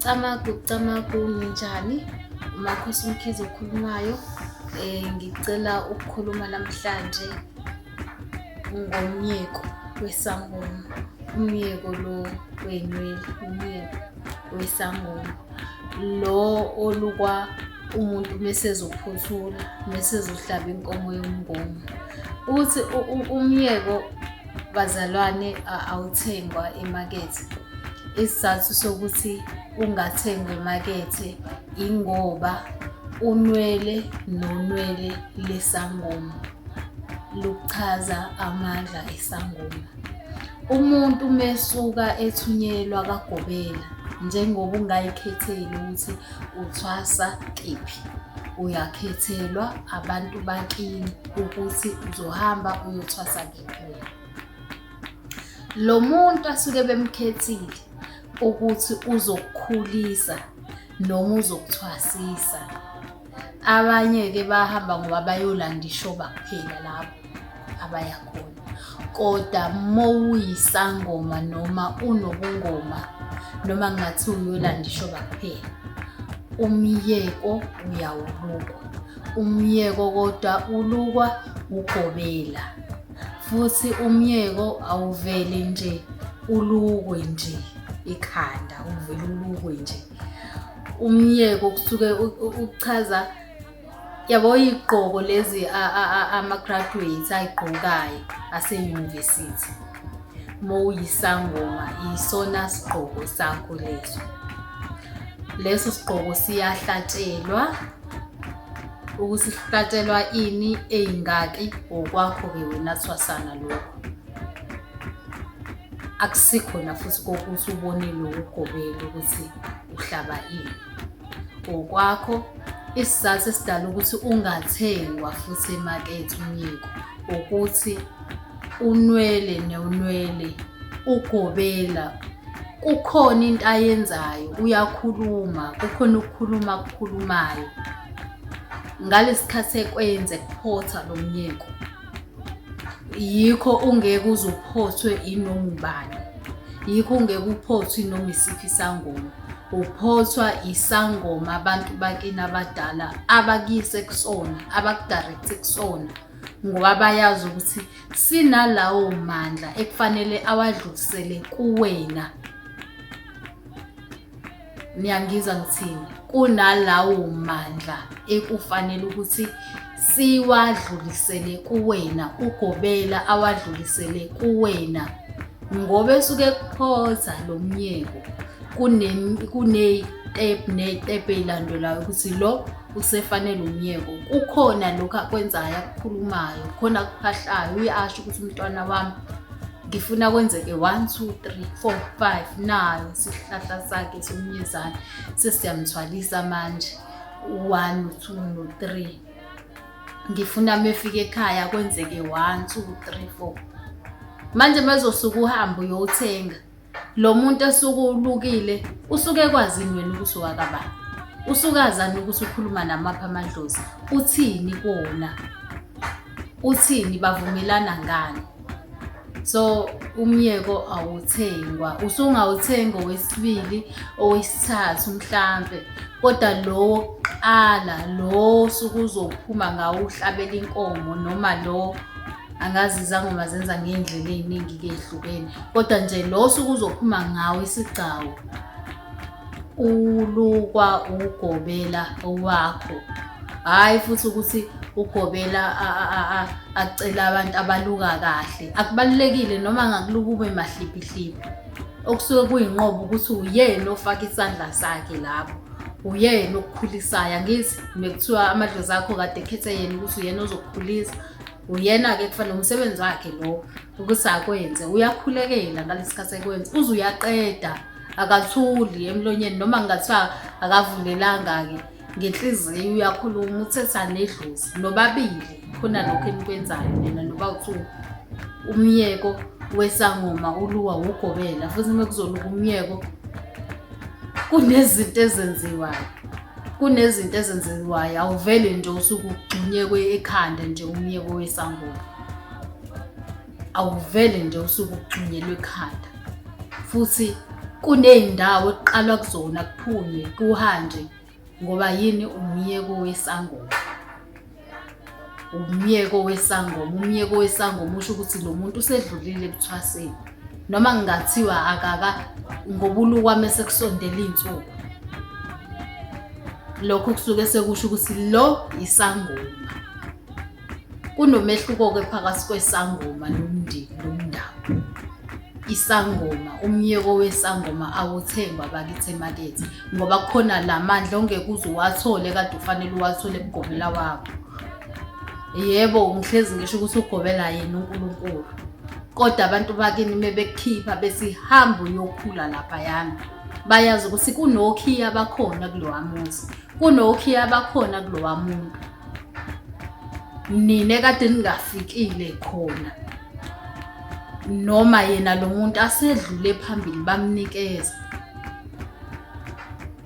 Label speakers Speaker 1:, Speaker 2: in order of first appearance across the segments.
Speaker 1: Camagu, camagu, ninjani? UMakhosi uMkhize okhulumayo. Ngicela ukukhuluma namhlanje ngomyeko wesangoma. Umyeko lo wey'nwele, umyeko wesangoma. Lo olukwa umuntu mesezophothula, mesezohlaba inkomo yomngoma. Ukuthi umyeko bazalwane awuthengwa emakethe. Isizathu sokuthi ungathengwa emakethe ingoba unwele nonwele lesangoma luchaza amandla esangoma. Umuntu mesuka ethunyelwa kagobela njengoba ungayikhetheli ukuthi uthwasa kephi, uyakhethelwa abantu bakini ukuthi uzohamba uyothwasa kephi wena. Lo muntu asuke bemkhethile ukuthi uzokukhulisa noma uzokuthwasisa. Abanye-ke bahamba ngoba bayolanda ishoba kuphela lapho abaya khona. Kodwa mowuyisangoma noma unobungoma noma kungathiwa uyolanda ishoba kuphela, umyeko uyawulukwa. Umyeko kodwa ulukwa ugobela. Futhi umyeko awuveli nje ulukwe nje ikhanda, uvele ulukwe nje. Umyeko kusuke ukuchaza yabo iy'gqoko lezi ama-graduates ay'gqokayo ase-university. Uma uyisangoma isona sigqoko sakho leso. Leso sigqoko siyahlatshelwa. Ukuthi sihlatshelwa ini eyingaki okwakho-ke wena thwasana lokho. Akusikhona futhi kokuthi ubonile ukugobela ukuthi uhlaba ini. Okwakho isizathu esidala ukuthi ungathengwa futhi emakethe umyeko ukuthi unwele nonwele ugobela kukhona into ayenzayo uyakhuluma kukhona ukukhuluma akukhulumayo ngalesi khathi ekwenze kuphotha lo myeko yikho ungeke uze uphothwe inoma ubani yikho ungeke uphothwe inoma isiphi isangoma uphothwa isangoma abantu bakini abadala abakuyise kusona abakudirecte kusona ngoba bayazi ukuthi sinalawo mandla ekufanele awadlulisele kuwena. Niyangizwa ngithini? Kunalawo mandla ekufanele ukuthi siwadlulisele kuwena, ugobela awadlulisele kuwena ngoba esuke ekuphotha lo myeko kuney'tebhu ney'tebhu ey'landelayo ukuthi lo usefanele umyeko. Kukhona lokhu akwenzayo akukhulumayo, kukhona akuphahlayo, uyasho ukuthi umntwana wami ngifuna kwenzeke 1 2 3 4 5 nayo isihlahla sakhe somnyezane sesiyamthwalisa manje 1 2 no 3 ngifuna mefika ekhaya kwenzeke 1 2 3 4 manje mezosuka uhambe uyothenga Lo muntu esuke ulukile usuke ekwazini wena ukuthi owakabani. Usuke azani ukuthi ukhuluma namaphi amadlozi, uthini kuwona, uthini bavumelana ngani. So umyeko awuthengwa, usungawuthenga owesibili, owesithathu mhlampe, kodwa lo wokuqala lo osuke uzophuma ngawo uhlabela inkomo noma lo angazi izangoma zenza ngey'ndlela ey'ningi-ke ey'hlukene kodwa nje lo osuke uzophuma ngawo isigcawu ulukwa ugobela wakho hhayi futhi ukuthi ugobela acela abantu abaluka kahle akubalulekile noma ngakuluka ube mahliphihliphi okusuke kuyinqobo ukuthi uyena ofaka isandla sakhe lapho uyena okukhulisayo angithi mekuthiwa amadlozi akho kade ekhethe yena ukuthi uyena ozokukhulisa Uyena-ke kufanele umsebenzi wakhe lo ukuthi akwenze. Uyakhulekela ngalesi sikhathi ekwenza, uze uyaqeda akathuli emlonyeni noma kungathiwa akavulelanga-ke ngenhliziyo uyakhuluma uthetha nedlozi nobabili khona lokho enikwenzayo nina noba uthiwa umyeko wesangoma uluwa wugobela futhi uma kuzoluka umyeko kunezinto ezenziwayo Kunezinto ezenziwayo awuvele nje usuke ugxunyekwe ekhanda nje umyeko wesangoma. Awuvele nje usuke ugxunyelwe ekhanda. Futhi Kuney'ndawo ekuqalwa kuzona kuphunywe kuhanjwe ngoba yini umyeko wesangoma. Umyeko wesangoma, umyeko wesangoma usho ukuthi lo muntu usedlulile ekuthwaseni. Noma kungathiwa akaka ngobulukwa mese kusondela iy'nsuku. Lokho kusuke sekusho ukuthi lo isangoma. Kunomehluko-ke phakathi kwesangoma nomndeni nomndawo. Isangoma, umyeko wesangoma awuthengwa bakithi emakethe ngoba kukhona la mandla ongeke uze uwathole kade ufanele uwathole kugobela wakho. Yebo, ngihlezi ngisho ukuthi ugobela yena uNkulunkulu. Kodwa abantu bakini mebekukhipha bethi hamba uyokhula laphayana, bayazi ukuthi kunokhiya abakhona kulowa muzi, kunokhiya abakhona kulowa muntu. Nina kade ningafikile khona noma yena lo muntu asedlule phambili bamnikeza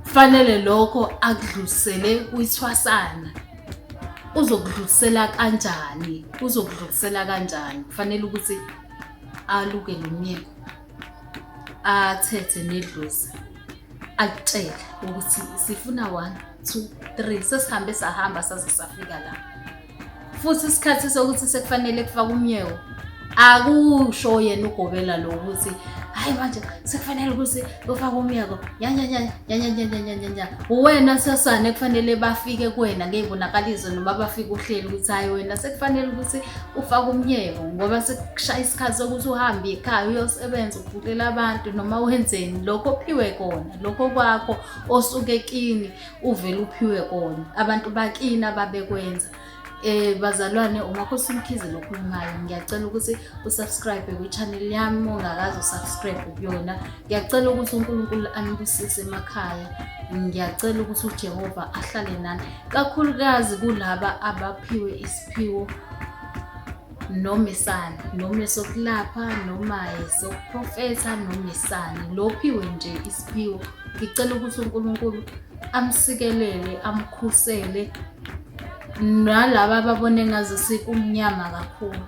Speaker 1: fanele lokho akudlulisele kwithwasana uzokudlulisela kanjani uzokudlulisela kanjani kufanele ukuthi aluke lo myeko athethe nedlozi akutshele ukuthi sifuna 1 2 3 sesihambe sahamba saze safika la futhi isikhathi sokuthi sekufanele kufake umyeko akusho yena ugobela lo ukuthi hayi manje sekufanele ukuthi ufake umyeko nyanyanyanyanyanyanyanyanya uwena sasane kufanele bafike kuwena ngey'bonakaliso noma bafike uhleli ukuthi hhayi wena sekufanele ukuthi ufake umyeko ngoba sekushaya isikhathi sokuthi uhambe ekhaya uyosebenza ubhulela abantu noma wenzeni lokho ophiwe kona lokho kwakho osuke kini uvele uphiwe kona abantu bakini ababekwenza. Bazalwane uMakhosi Mkhize lokhulumayo ngiyacela ukuthi usubscribe kwi-channel yami ongakaze usubscribe kuyona. Ngiyacela ukuthi uNkulunkulu anibusise emakhaya. Ngiyacela ukuthi uJehova ahlale nani kakhulukazi kulaba abaphiwe isiphiwo noma esani noma esokulapha noma esokuprofetha noma esani lophiwe nje isiphiwo ngicela ukuthi uNkulunkulu amsikelele amkhusele nalaba ababone ngaze sikumnyama kakhulu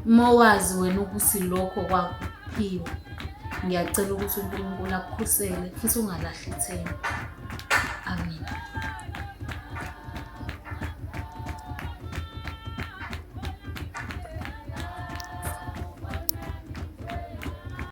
Speaker 1: uma wazi wena ukuthi lokho kwakuphiwe ngiyacela ukuthi uNkulunkulu akukhusele futhi ungalahli ithemba.